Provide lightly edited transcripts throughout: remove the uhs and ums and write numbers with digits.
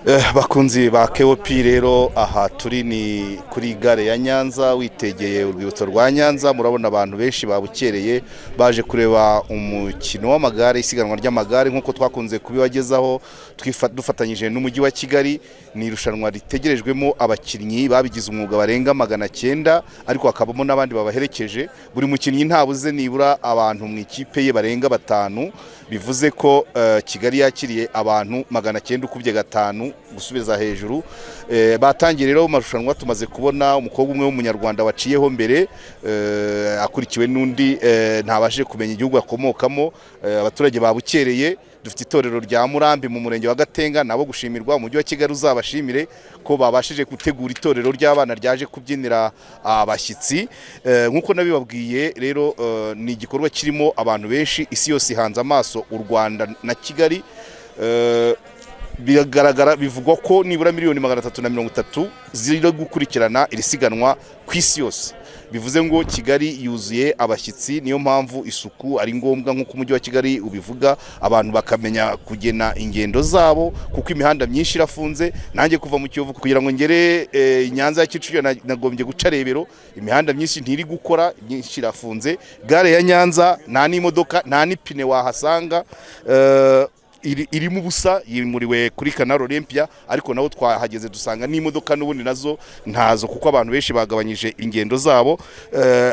Bakunzi ba KOP rero, aha turi ni kuri gare ya Nyanza, witegeye urwibutso rwa Nyanza. Murabona abantu benshi babukereye baje kureba umukino w'amagare, isiganwa ry'amagare, nk'uko twakunze kubibagezaho dufatanyije n'Umujyi wa Kigali. Ni irushanwa ritegerejwemo abakinnyi babigize umwuga barenga 900, ariko hakabamo n'abandi babaherekeje. Buri mukinnyi ntabuze nibura abantu mu ikipe ye barenga batanu. Bivuze ko Kigali yakiriye abantu 900 ukubye gatanu gusubiza hejuru. Batangiye rero amarushanwa, tumaze kubona umukobwa umwe w'Umunyarwanda waciyeho mbere, akurikiwe n'undi ntabashije kumenya igihugu akomokamo. Abaturage babukereye. Dufite itorero rya Murambi mu Murenge wa Gatenga, nabo gushimirwa. Umujyi wa Kigali uzabashimire ko babashije gutegura itorero ry'abana ryaje kubyinira abashyitsi. Nk'uko nabibabwiye rero, ni igikorwa kirimo abantu benshi, isi yose ihanze amaso u Rwanda na Kigali. Biragaragara, bivugwa ko nibura miliyoni 330 ziri gukurikirana iri siganwa ku isi yose. Bivuze ngo Kigali yuzuye abashyitsi, niyo mpamvu isuku ari ngombwa nk'uko Umujyi wa Kigali ubivuga, abantu bakamenya kugena ingendo zabo kuko imihanda myinshi irafunze. Nanjye kuva mu Kiyovu kugira ngo ngere Nyanza ya Kicukiro nagombye guca Rebero. Imihanda myinshi ntiri gukora, myinshi irafunze. Gare ya Nyanza nta n'imodoka, nta n'ipine wahasanga, irimo ubusa. Yimuriwe kuri Canal Olympia, ariko naho twahageze dusanga n'imodoka n'ubundi nazo ntazo kuko abantu benshi bagabanyije ingendo zabo.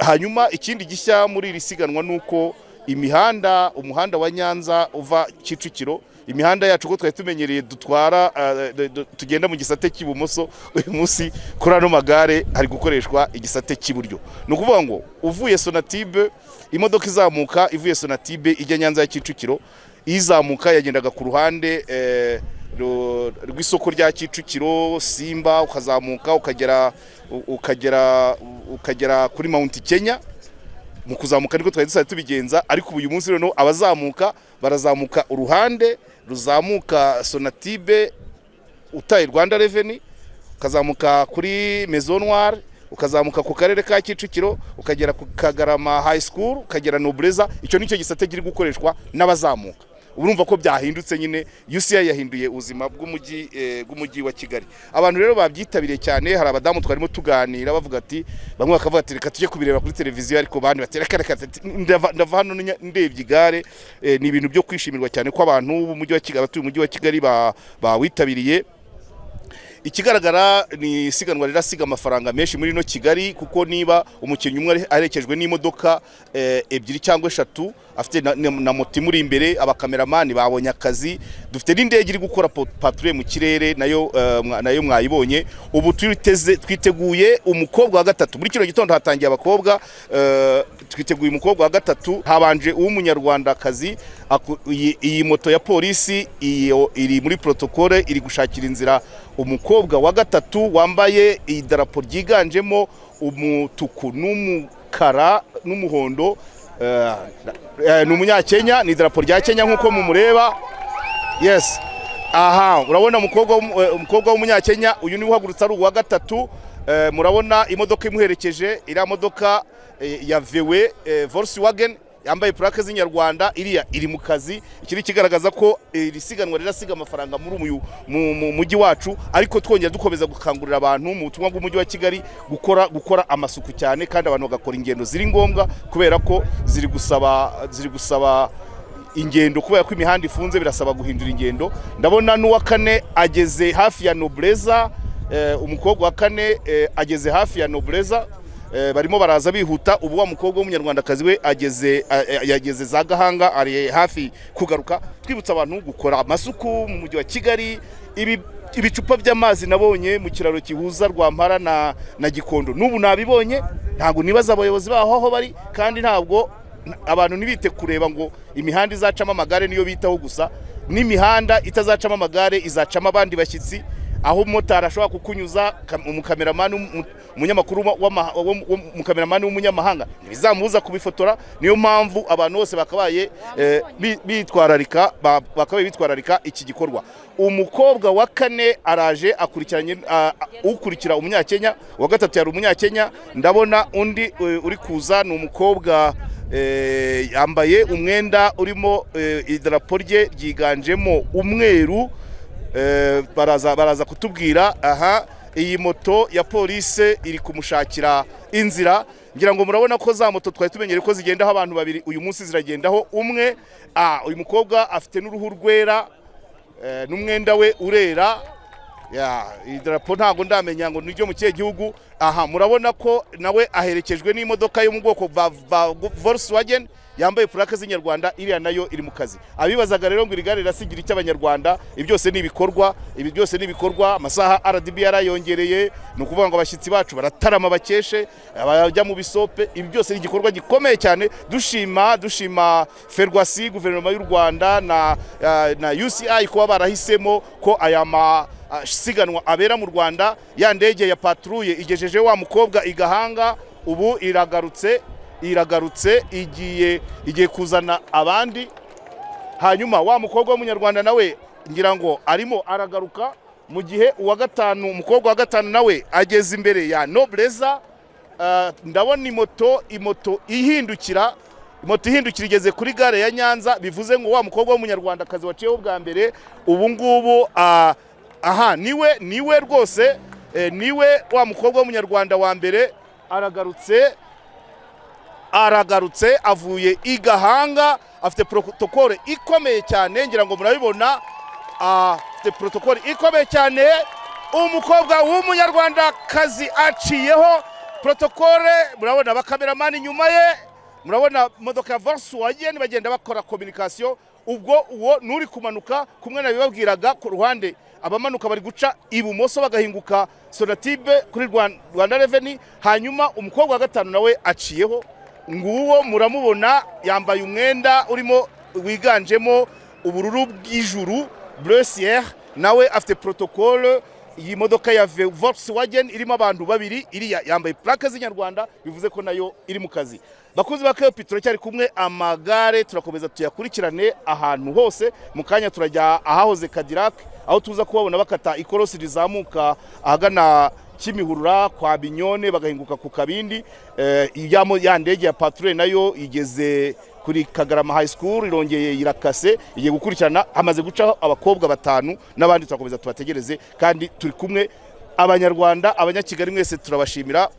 Hanyuma ikindi gishya muri iri siganwa ni uko imihanda, umuhanda wa Nyanza uva Kicukiro, imihanda yacu ko twari tumenyereye dutwara tugenda mu gisate cy'ibumoso, uyu munsi kuri ano magare hari gukoreshwa igisate cy'iburyo. Ni ukuvuga ngo uvuye Sonatube, imodoka izamuka ivuye Sonatube ijya Nyanza ya Kicukiro, izamuka yagendaga ku ruhande rw'isoko rya Kicukiro, Simba, ukazamuka ukagera kuri Mount Kenya. Mu kuzamuka niko twari dusanzwe tubigenza, ariko ubu uyu munsi noneho abazamuka barazamuka uruhande ruzamuka Sonatube utaye Rwanda Revenue, ukazamuka kuri Maison Noire, ukazamuka ku Karere ka Kicukiro, ukagera ku Kagarama High School, ukagera Nobleza. Icyo nicyo gisate kiri gukoreshwa n'abazamuka. Ubu urumva ko byahindutse nyine, UCI yahinduye ubuzima bw'umujyi wa Kigali. Abantu rero babyitabiriye cyane. Hari abadamu twarimo tuganira bavuga ati, bamwe bakavuga ati: "Reka tujye kubireba kuri televiziyo," ariko bandi bati: "Reka reka, ndava hano ndebye igare." Ni ibintu byo kwishimirwa cyane ko abantu b'Umujyi wa Kigali, abatuye Umujyi wa Kigali bawitabiriye. Ikigaragara ni isiganwa rirasiga amafaranga menshi muri ino Kigali, kuko niba umukinnyi umwe aherekejwe n'imodoka ebyiri cyangwa eshatu, afite na moto imuri imbere, abakameramani babonye akazi. Dufite n'indege iri gukora patrouille mu kirere, nayo nayo mwayibonye. Ubu twiteze, twiteguye umukobwa wa gatatu. Muri kino gitondo hatangiye abakobwa, twiteguye umukobwa wa gatatu. Habanje uw'Umunyarwandakazi. Iyi moto ya polisi iyo iri muri protocole, iri gushakira inzira umukobwa wa gatatu wambaye idarapo ryiganjemo umutuku n'umukara n'umuhondo. Ni Umunyakenya, ni idarapo rya Kenya nk'uko mumureba. Yes, aha urabona umukobwa w'Umunyakenya. Uyu niwe uhagurutse ari uwa gatatu. Murabona imodoka imuherekeje, iriya modoka ya VW, Volkswagen, yambaye plaque z'Inyarwanda, iriya iri mu kazi. Iki ni ikigaragaza ko iri siganwa rirasiga amafaranga muri uyu mu mujyi wacu, ariko twongera dukomeza gukangurira abantu mu butumwa bw'Umujyi wa Kigali gukora amasuku cyane, kandi abantu bagakora ingendo ziri ngombwa, kubera ko ziri gusaba ingendo. Kubera ko imihanda ifunze, birasaba guhindura ingendo. Ndabona n'uwa kane ageze hafi ya Nobleza. Umukobwa wa kane ageze hafi ya Nobleza. Barimo baraza bihuta. Ubu wa mukobwa w'Umunyarwandakazi we ageze yageze za Gahanga, ari hafi kugaruka. Twibutsa abantu gukora amasuku mu Mujyi wa Kigali. Ibi ibicupa by'amazi nabonye mu kiraro gihuza Rwampara na Gikondo, n'ubu nabibonye. Ntabwo nibaza abayobozi baho aho bari, kandi ntabwo abantu ntibite kureba ngo imihanda izacamo amagare niyo bitaho gusa. N'imihanda itazacamo amagare izacamo abandi bashyitsi, aho umumotari ashobora kukunyuza, umukameramani umunyamakuru umukameramani w'umunyamahanga ntibizamubuza kubifotora. Niyo mpamvu abantu bose bakabaye bitwararika, bakabaye bitwararika iki gikorwa. Umukobwa wa kane araje akurikiranye ukurikira Umunyakenya wa gatatu, yari Umunyakenya. Ndabona undi uri kuza ni umukobwa, yambaye umwenda urimo idarapo rye ryiganjemo umweru. Baraza kutubwira. Aha iyi moto ya polise iri kumushakira inzira. Ngira ngo murabona ko za moto twari tumenyereye ko zigendaho abantu babiri, uyu munsi ziragendaho umwe. Uyu mukobwa afite n'uruhu rwera, n'umwenda we urera. Ya, idarapo ntabwo ndamenya ngo niryo mu kihe gihugu. Aha murabona ko nawe aherekejwe n'imodoka yo mu bwoko bwa Volkswagen yambaye plaque z'inyarwanda. Iriya nayo iri mu kazi. Abibazaga rero ngo iri gare rirasigira icyo Abanyarwanda, ibi byose ni ibikorwa, ibi byose ni ibikorwa. Amasaha RDB yarayongereye, ni ukuvuga ngo abashyitsi bacu baratarama, bakeshe abajya mu bisope. Ibi byose ni igikorwa gikomeye cyane. Dushima Ferwacy, guverinoma y'u Rwanda na UCI kuba barahisemo ko aya masiganwa abera mu Rwanda. Ya ndege ya patrouille igejeje wa mukobwa i Gahanga, ubu iragarutse, igiye kuzana abandi. Hanyuma wa mukobwa w'Umunyarwanda nawe ngira ngo arimo aragaruka, mu gihe uwa gatanu, umukobwa wa gatanu nawe ageze imbere ya Nobleza. Ndabona imoto ihindukira igeze kuri gare ya Nyanza, bivuze ngo wa mukobwa w'Umunyarwandakazi waciyeho bwa mbere ubu ngubu, aha niwe rwose, niwe wa mukobwa w'Umunyarwanda wa mbere. Aragarutse avuye i Gahanga, afite protocole ikomeye cyane. Ngira ngo murabibona, afite protocole ikomeye cyane. Umukobwa w'Umunyarwandakazi aciyeho protocole, murabona abakameramani inyuma ye, murabona imodoka ya Volkswagen, bagenda bakora communication. Ubwo uwo nuri kumanuka kumwe nabibabwiraga ku ruhande, abamanuka bari guca ibumoso bagahinguka Sonatube kuri Rwanda Revenue. Hanyuma umukobwa wa gatanu nawe aciyeho, nguwo muramubona, yambaye umwenda urimo wiganjemo ubururu bw'ijuru, bleu ciel, nawe afite protocole. Iyi modoka ya Volkswagen irimo abantu babiri, iriya yambaye plaque z'inyarwanda, bivuze ko nayo iri mu kazi. Bakunzi ba KOP, turacyari kumwe. Amagare turakomeza tuyakurikirane ahantu hose. Mu kanya turajya ahahoze Cadillac, aho tuza kubabona bakata ikorosi rizamuka ahagana Kimihurura kwa Binyone, bagahinguka ku Kabindi. Ya ndege ya patrouille nayo igeze kuri Kagarama High School, irongeye irakase, igiye gukurikirana. Hamaze gucaho abakobwa batanu, n'abandi turakomeza tubategereze kandi turi kumwe. Abanyarwanda, Abanyakigali mwese turabashimira.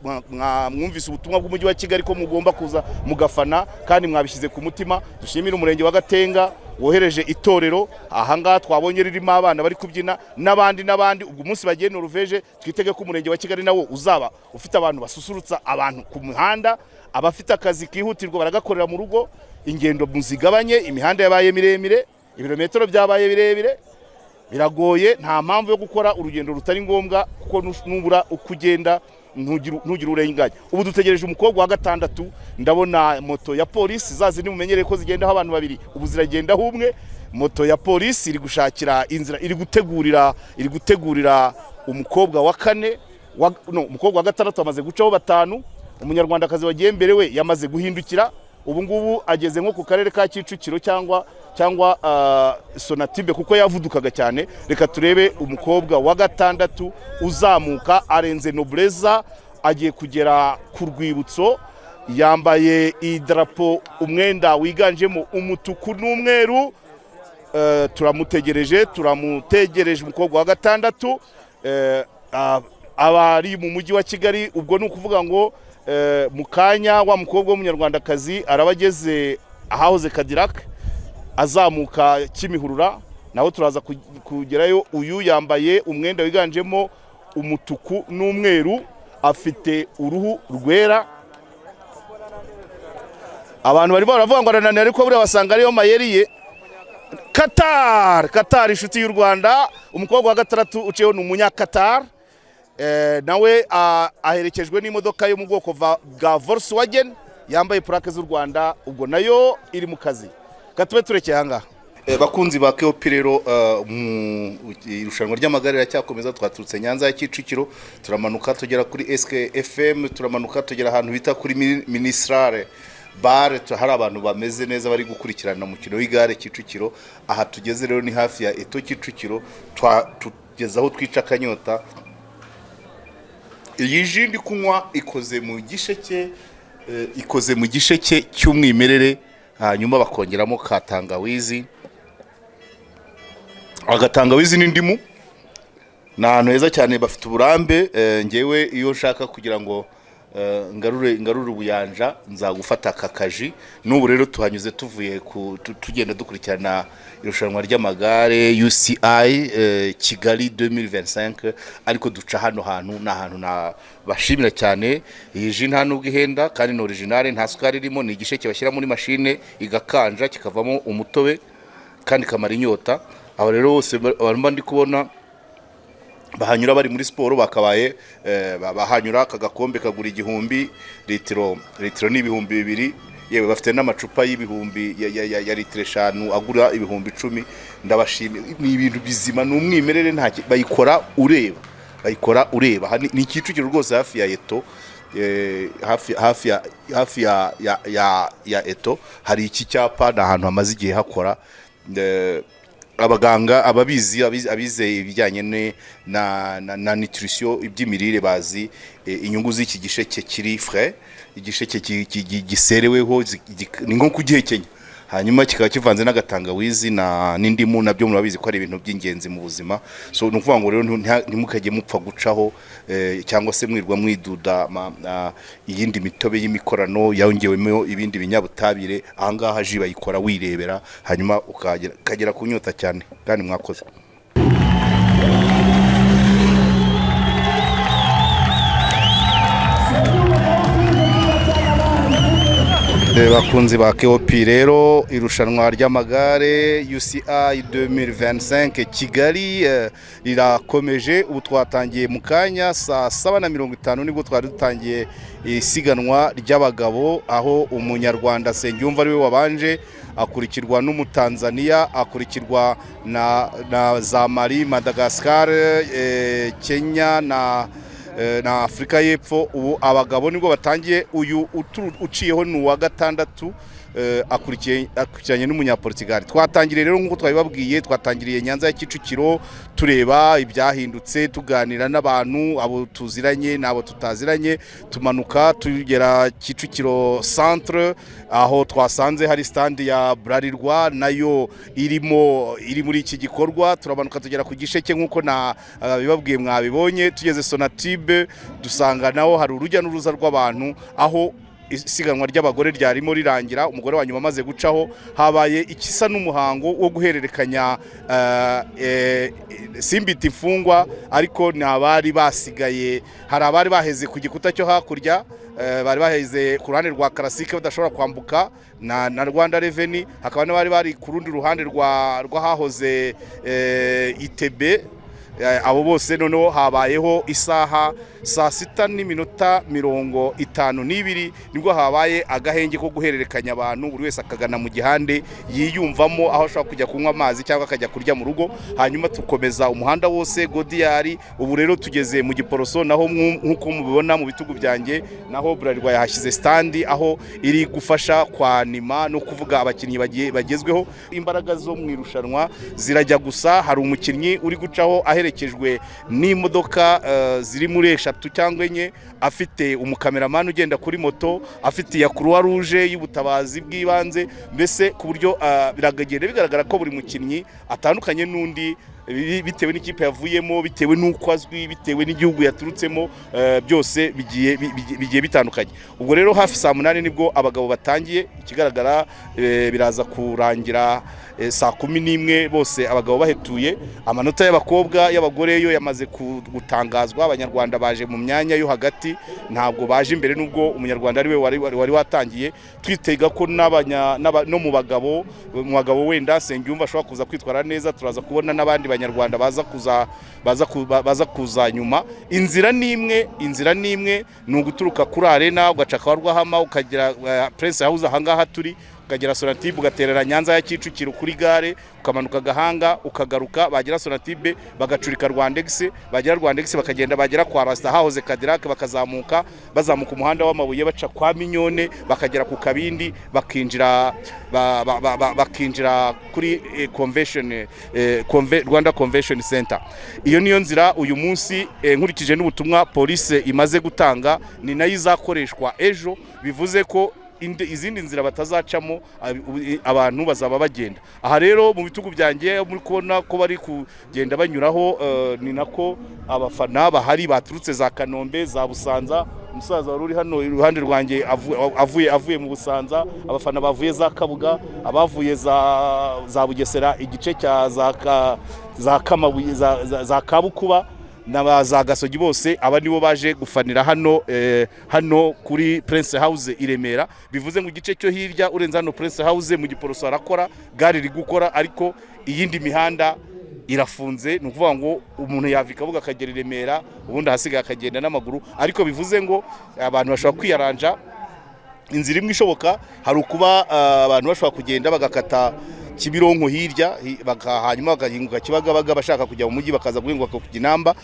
Mwumvise ubutumwa bw'Umujyi wa Kigali ko mugomba kuza mugafana kandi mwabishyize ku mutima. Dushimire Umurenge wa Gatenga wohereje itorero ahangaha twabonye ririmo abana bari kubyina n'abandi n'abandi. Ubwo umunsi bagiye Noruveje, twitege ko Umurenge wa Kigali nawo uzaba ufite abantu basusurutsa abantu ku muhanda. Abafite akazi kihutirwa baragakorera mu rugo, ingendo muzigabanye. Imihanda yabaye miremire, ibirometero byabaye birebire, biragoye. Nta mpamvu yo gukora urugendo rutari ngombwa, kuko nubura uko ugenda ntugire urenganya. Ubu dutegereje umukobwa wa gatandatu. Ndabona moto ya polisi, za zindi mumenyereye ko zigendaho abantu babiri, ubu ziragendaho umwe. Moto ya polisi iri gushakira inzira, iri gutegurira umukobwa wa kane no, umukobwa wa gatandatu. Amaze gucaho batanu. Umunyarwandakazi wagiye mbere we yamaze guhindukira, ubu ngubu ageze nko ku Karere ka Kicukiro cyangwa Sonatube, kuko yavudukaga cyane. Reka turebe umukobwa wa gatandatu uzamuka, arenze Nobleza, agiye kugera ku rwibutso. Yambaye idarapo, umwenda wiganjemo umutuku n'umweru. Turamutegereje umukobwa wa gatandatu. Abari mu Mujyi wa Kigali, ubwo ni ukuvuga ngo mu kanya wa mukobwa w'Umunyarwandakazi araba ageze ahahoze Cadillac, azamuka Kimihurura, naho turaza kugerayo. Uyu yambaye umwenda wiganjemo umutuku n'umweru, afite uruhu rwera. Abantu barimo baravuga ngo arananiwe, ariko buriya basanga ariyo mayeri ye. Qatar, Qatar inshuti y'u Rwanda. Umukobwa wa gatandatu uciyeho ni umunya-Qatar. Nawe aherekejwe n'imodoka yo mu bwoko bwa Volkswagen yambaye plaque z'u Rwanda, ubwo nayo iri mu kazi. Katube turekeye ahangaha. Bakunzi ba KOP rero, mu irushanwa ry'amagare riracyakomeza. Twaturutse Nyanza ya Kicukiro, turamanuka tugera kuri SKFM, turamanuka tugera ahantu bita kuri Ministrare bare, hari abantu bameze neza bari gukurikirana umukino w'igare Kicukiro. Aha tugeze rero ni hafi ya Eto Kicukiro, tugeze aho twica akanyota. Iyi ji ndi kunywa ikoze mu gisheke cy'umwimerere, hanyuma bakongeramo ka tangawizi. Agatangawizi n'indimu ni ahantu heza cyane, bafite uburambe. Ngewe iyo nshaka kugira ngo ngarure ubuyanja, nzagufata aka kaji. N'ubu rero tuhanyuze tuvuye tugenda dukurikirana irushanwa ry'amagare UCI Kigali 2025, ariko duca hano hantu. Ni ahantu nabashimira cyane. Iyi jus nta nubwo ihenda kandi ni originale, nta sukari irimo, ni igisheke bashyira muri mashine igakanja kikavamo umutobe kandi kamara inyota. Aho rero bose abantu ndi kubona bahanyura bari muri siporo bakabaye bahanyura. Aka gakombe kagura 1000, litiro ni 2000. Yewe, bafite n'amacupa y'ibihumbi ya litiro 5 agura 10,000. Ndabashimiye, ni ibintu bizima, ni umwimerere, nta bayikora ureba, bayikora ureba. Aha ni Kicukiro rwose, hafi ya Eto, hafi ya Eto hari iki cyapa. Ni ahantu hamaze igihe hakora. Abaganga ababizi, abizeye ibijyanye na nutrition, iby'imirire, bazi inyungu z'iki gisheke kiri frais, igisheke gisereweho, ni nko kugihekenya, hanyuma kikaba kivanze n'agatangawizi na n'indimu. Nabyo murabizi ko ari ibintu by'ingenzi mu buzima. So ni ukuvuga ngo rero ntimukajye mupfa gucaho cyangwa se mwirwa mwiduda iyindi mitobe y'imikorano yongewemo ibindi binyabutabire. Ahangaha jus bayikora wirebera, hanyuma ukagera ku nyota cyane. Kandi mwakoze. Bakunzi ba KOP rero, irushanwa ry'amagare UCI 2025 Kigali rirakomeje. Ubu twatangiye mu kanya saa 7:50, nibwo twari dutangiye isiganwa ry'abagabo, aho Umunyarwanda Nsengiyumva ariwe wabanje, akurikirwa n'Umutanzania, akurikirwa na za Mali, Madagascar, Kenya na Afurika y'Epfo. Ubu abagabo nibwo batangiye. Uyu uciyeho ni uwa gatandatu, akurikiranye n'Umunyaportugal. Twatangiriye rero nk'uko twabibabwiye, twatangiriye Nyanza ya Kicukiro, tureba ibyahindutse, tuganira n'abantu, abo tuziranye n'abo tutaziranye, tumanuka tugera Kicukiro Centre, aho twasanze hari stand ya Bralirwa nayo irimo, iri muri iki gikorwa. Turamanuka tugera ku Gisheke nk'uko na bibabwiye mwabibonye. Tugeze Sonatube, dusanga naho hari urujya n'uruza rw'abantu, aho isiganwa ry'abagore ryarimo rirangira. Umugore wa nyuma amaze gucaho, habaye ikisa n'umuhango wo guhererekanya, simbita imfungwa, ariko ni abari basigaye. Hari abari baheze ku gikuta cyo hakurya, bari baheze ku ruhande rwa Karasike badashobora kwambuka na Rwanda Revenue, hakaba n'abari bari ku rundi ruhande rw'ahahoze Itebe. Abo bose noneho habayeho isaha saa 6:52, nibwo habaye agahenge ko guhererekanya abantu, buri wese akagana mu gihande yiyumvamo, aho ashobora kujya kunywa amazi cyangwa akajya kurya mu rugo. Hanyuma tukomeza umuhanda wose Godiyari. Ubu rero tugeze mu Giporoso, naho nk'uko mubibona mu bitugu byanjye, naho Bralirwa yahashyize stand, aho iri gufasha kwanima no kuvuga abakinnyi bagezweho. Imbaraga zo mu irushanwa zirajya gusa. Hari umukinnyi uri gucaho aherekejwe n'imodoka ziri muri eshatu cyangwa enye, afite umukameramani ugenda kuri moto, afite iya Croix Rouge y'ubutabazi bw'ibanze, mbese ku buryo biragenda bigaragara ko buri mukinnyi atandukanye n'undi bitewe n'ikipe yavuyemo, bitewe n'uko azwi, bitewe n'igihugu yaturutsemo, byose bigiye bitandukanye. Ubwo rero hafi saa 8 nibwo abagabo batangiye. Ikigaragara, biraza kurangira saa 11 bose abagabo bahetuye. Amanota y'abakobwa, y'abagore yo yamaze gutangazwa. Abanyarwanda baje mu myanya yo hagati, ntabwo baje imbere, nubwo Umunyarwanda ari we wari watangiye. Twitega ko no mu bagabo wenda Nsengiyumva ashobora kuza kwitwara neza. Turaza kubona n'abandi Banyarwanda baza kuza nyuma. Inzira ni imwe, inzira ni imwe, ni uguturuka kuri Arena, ugaca kwa Rwahama, ukagera Prince House ahangaha turi, ukagera Sonatube, ugaterera Nyanza ya Kicukiro kuri gare, ukamanuka Gahanga, ukagaruka, bagera Sonatube bagacurika Rwandex, bagera Rwandex bakagenda, bagera kwa Rasta hahoze Cadillac, bakazamuka, bazamuka umuhanda w'amabuye, baca kwa Minyone, bakagera ku Kabindi, bakinjira bakinjira kuri Rwanda Convention Center. Iyo niyo nzira uyu munsi, nkurikije n'ubutumwa polisi imaze gutanga, ni nayo izakoreshwa ejo. Bivuze ko Izindi nzira batazacamo, abantu bazaba bagenda. Aha rero mu bitugu byanjye muri kubona ko bari kugenda banyuraho, ni nako abafana bahari baturutse za Kanombe, za Busanza. Umusaza wari uri hano iruhande rwanjye avuye mu Busanza, abafana bavuye za Kabuga, abavuye za Bugesera, igice cya za Kamabuye, za Kabukuba na za Gasogi, bose aba nibo baje gufanira hano kuri Prince House i Remera. Bivuze ngo igice cyo hirya urenze hano Prince House mu Giporoso harakora, gare iri gukora, ariko iyindi mihanda irafunze. Ni ukuvuga ngo umuntu yava i Kabuga akagera i Remera, ubundi ahasigaye akagenda n'amaguru. Ariko bivuze ngo abantu bashobora kwiyaranja. Inzira imwe ishoboka hari ukuba abantu bashobora kugenda bagakata Kimironko hirya, hanyuma bagahinguka Kibagabaga, bashaka kujya mu mujyi bakaza guhinguka ku Kinamba.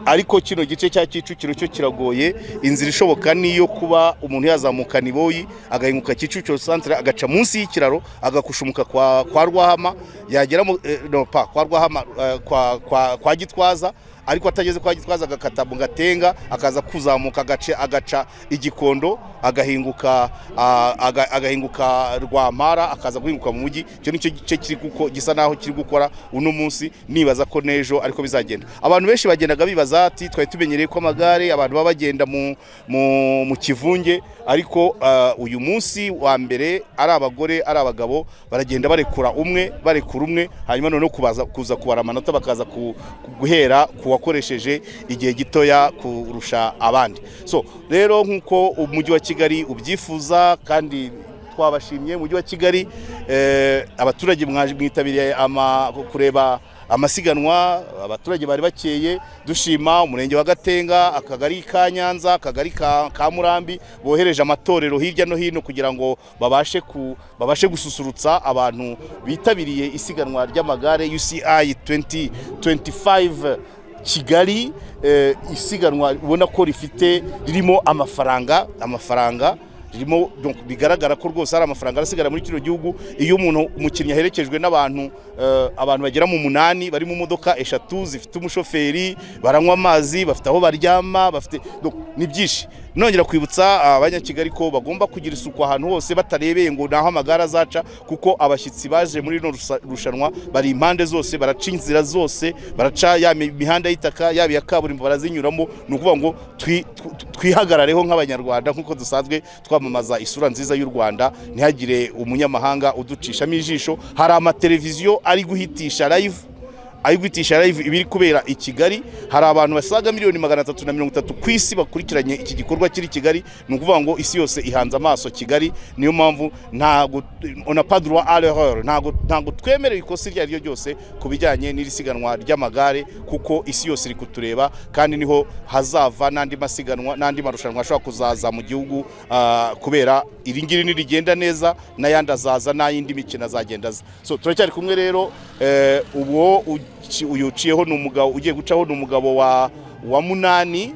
Ariko kino gice cya Kicukiro cyo kiragoye. Inzira ishoboka niyo kuba umuntu yazamuka Niboyi, agahinguka Kicukiro Centre, agaca munsi y'ikiraro, agakushumuka kwa Rwahama, yagera mu no pa kwa Rwahama, kwa Gitwaza, ariko atageze kwa Gitwaza agakata mu Gatenga, akaza kuzamuka agace agaca Igikondo, agahinguka Rwampara, akaza guhinguka mu mujyi. Icyo nicyo gice kiri kuko gisa naho kiri gukora uno munsi, nibaza ko n'ejo ariko bizagenda. Abantu benshi bagendaga bibaza ati twari tumenyereye ko amagare abantu baba bagenda mu kivunge, ariko uyu munsi wa mbere ari abagore ari abagabo baragenda barekura umwe, barekura umwe, hanyuma noneho kuza kubara amanota, bakaza guhera ku wakoresheje igihe gitoya kurusha abandi. So rero nk'uko umujyi wa Kigali ubyifuza, kandi twabashimye umujyi wa Kigali, abaturage mwitabiriye kureba amasiganwa, abaturage bari bakeye. Dushima umurenge wa Gatenga, akagari ka Nyanza, akagari ka Murambi, bohereje amatorero hirya no hino kugira ngo babashe gususurutsa abantu bitabiriye isiganwa ry'amagare UCI 2025 Kigali. Isiganwa ubona ko rifite ririmo amafaranga ririmo, donc bigaragara ko rwose hari amafaranga arasigara muri kino gihugu. Iyo umuntu umukinnyi aherekejwe n'abantu abantu bagera mu 8 bari mu modoka eshatu zifite umushoferi, baranywa amazi, bafite aho baryama, bafite, donc ni byinshi. Nongera kwibutsa Abanyakigali ko bagomba kugira isuku ahantu hose, batarebeye ngo naho amagare azaca, kuko abashyitsi baje muri rino rushanwa bari impande zose, baraca inzira zose, baraca ya mihanda y'itaka, yaba iya kaburimbo barazinyuramo. Ni ukuvuga ngo twihagarareho nk'Abanyarwanda, nk'uko dusanzwe twamamaza isura nziza y'u Rwanda, ntihagire umunyamahanga uducishamo ijisho. Hari amateleviziyo ari guhitisha live, ari guhitisha live ibiri kubera i Kigali. Hari abantu basaga miliyoni 330 ku isi bakurikiranye iki gikorwa kiri Kigali. Ni ukuvuga ngo isi yose ihanze amaso Kigali. Niyo mpamvu ntago on n'a pas droit à l'erreur, ntago twemerewe ikosa iryo ari ryo ryose ku bijyanye n'iri siganwa ry'amagare, kuko isi yose iri kutureba, kandi niho hazava n'andi masiganwa n'andi marushanwa ashobora kuzaza mu gihugu, kubera iri ngiri nirigenda neza n'ayandi azaza, n'ayindi mikino azagenda aza. So turacyari kumwe rero. Ubwo uyu uciyeho ni umugabo ugiye gucaho, ni umugabo wa munani.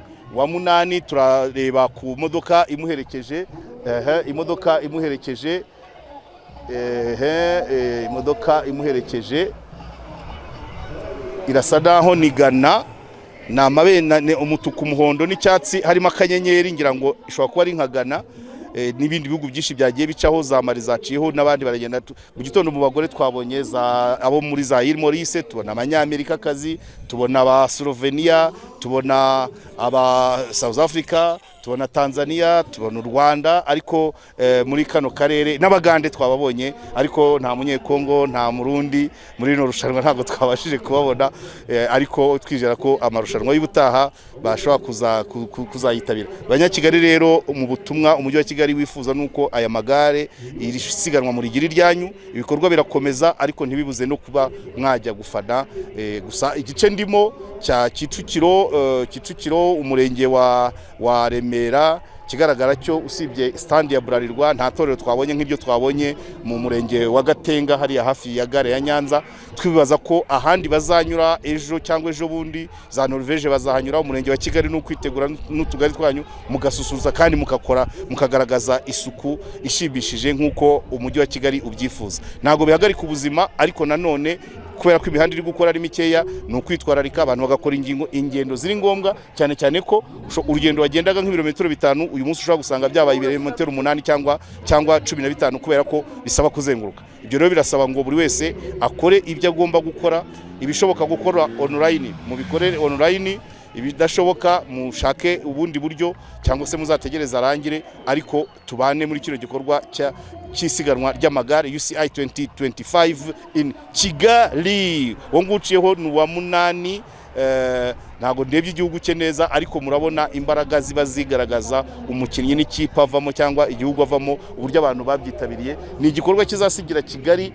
Turareba ku modoka imuherekeje, imodoka imuherekeje, imodoka imuherekeje irasa naho ni Gana, ni amabendera, ni umutuku, umuhondo n'icyatsi, harimo akanyenyeri. Ngira ngo ishobora kuba ari nka Gana, n'ibindi bihugu byinshi byagiye bicaho, za Mali zaciyeho n'abandi baragenda. Mu gitondo mu bagore twabonye za abo muri za Île Maurice, tubona Abanyamerikakazi, tubona aba Slovenia, tubona aba South Africa, tubona Tanzania, tubona u Rwanda, ariko muri kano karere n'Abagande twababonye, ariko nta Munyekongo, nta Murundi muri rino rushanwa, ntabwo twabashije kubabona, ariko twizera ko amarushanwa y'ubutaha bashobora kuzayitabira. Abanyakigali rero, mu butumwa umujyi wa Kigali wifuza nuko aya magare, iri siganwa murigira iryanyu. Ibikorwa birakomeza, ariko ntibibuze no kuba mwajya gufana. Gusa igice ndimo cya Kicukiro, Kicukiro umurenge wa Remera, ikigaragara cyo usibye stand ya Bralirwa, nta torero twabonye nk'ibyo twabonye mu murenge wa Gatenga hariya hafi ya gare ya Nyanza. Twibaza ko ahandi bazanyura ejo cyangwa ejo bundi, za Norvège bazahanyura. Umurenge wa Kigali ni ukwitegura n'utugari twanyu, mugasusurutsa kandi mugakora, mukagaragaza isuku ishimishije nk'uko umujyi wa Kigali ubyifuza. Ntabwo bihagarika ubuzima, ariko nanone Kubera ko imihanda iri gukora ari mikeya, ni ukwitwararika, abantu bagakora ingendo ziri ngombwa, cyane cyane ko urugendo wagendaga nk'ibirometero 5, uyu munsi ushobora gusanga byabaye ibirometero 8 cyangwa 15, kubera ko bisaba kuzenguruka. Ibyo rero birasaba ngo buri wese akore ibyo agomba gukora. Ibishoboka gukora online, mubikorere online, ibidashoboka mushake ubundi buryo, cyangwa se muzategereze arangire, ariko tubane muri kino gikorwa cy'isiganwa ry'amagare UCI 2025 in Kigali. Uwo nguwo uciyeho ni uwa munani. Ntabwo ndebye igihugu cye neza, ariko murabona imbaraga ziba zigaragaza umukinnyi n'ikipe avamo cyangwa igihugu avamo, uburyo abantu babyitabiriye. Ni igikorwa kizasigira Kigali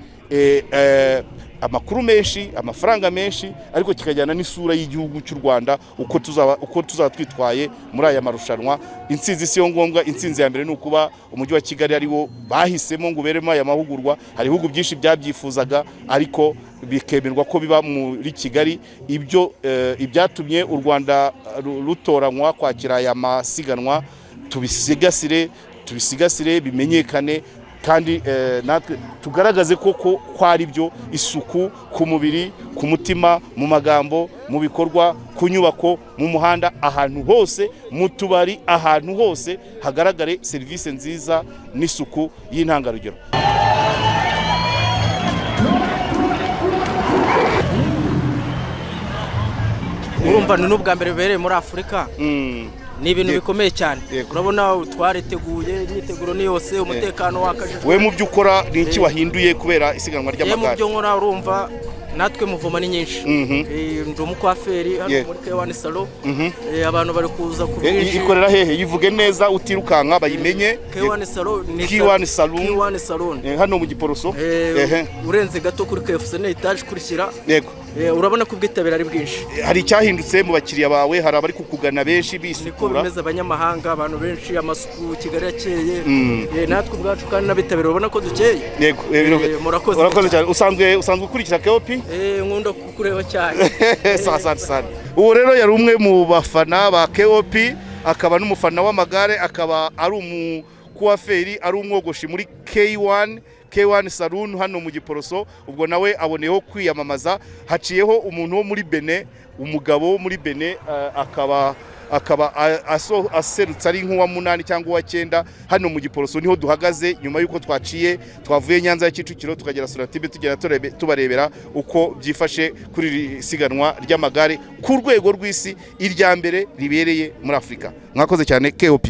amakuru menshi, amafaranga menshi, ariko kikajyana n'isura y'igihugu cy'u Rwanda, uko tuzaba twitwaye muri aya marushanwa. Intsinzi si yo ngombwa, intsinzi ya mbere ni ukuba umujyi wa Kigali ariwo bahisemo ngo uberemo aya mahugurwa. Hari ibihugu byinshi byabyifuzaga, ariko bikemerwa ko biba muri Kigali. Ibyo ibyatumye u Rwanda rutoranywa kwakira aya masiganwa, tubisigasire, tubisigasire, bimenyekane, kandi natwe tugaragaze koko ko ari byo: isuku ku mubiri, ku mutima, mu magambo, mu bikorwa, ku nyubako, mu muhanda, ahantu hose, mu tubari, ahantu hose hagaragare serivisi nziza n'isuku y'intangarugero. Urumva ni n'ubwa mbere bibereye muri Afurika, ni ibintu bikomeye cyane. Urabona twariteguye, imyiteguro ni yose, umutekano wakajijwe. We mu byo ukora ni iki wahinduye kubera isiganwa Yewe, mu ry'amagare? byo nkora, urumva natwe mouvement ni nyinshi. Ndi umukwaferi hano muri K1 Salon. Abantu bari kuza ku bwinshi. Ikorera hehe? Yivuge neza utirukanka bayimenye. K1 Salon ni K1 Salon. K1 Salon. Hano mu Giporoso. Urenze gato kuri KFC, ni etaje ikurikira. Urabona ko ubwitabire ari bwinshi. Hari icyahindutse mu bakiriya bawe? Hari abari kukugana benshi Niko bisukura? bimeze, abanyamahanga, abantu benshi, amasuku, Kigali yakeye. Natwe ubwacu kandi n'abitabira urabona ko dukeye. Yego. Murakoze Urakoze cyane. cyane. Usanzwe ukurikira KOP? Nkunda kukureba cyane. Sawa, asante sana. Uwo rero yari umwe mu bafana ba KOP, akaba n'umufana w'amagare, akaba ari umukuwaferi, ari umwogoshi muri K1 Saloon hano mu Giporoso. Ubwo nawe aboneyeho kwiyamamaza. Haciyeho umuntu wo muri Benin, umugabo wo muri Benin, akaba aserutse ari nk'uwa munani cyangwa uwa cyenda. Hano mu Giporoso niho duhagaze nyuma y'uko twaciye, twavuye Nyanza ya Kicukiro, tukagera Sonatube, tugera tubarebera uko byifashe kuri iri siganwa ry'amagare ku rwego rw'isi, irya mbere ribereye muri Afurika. Mwakoze cyane, KOP.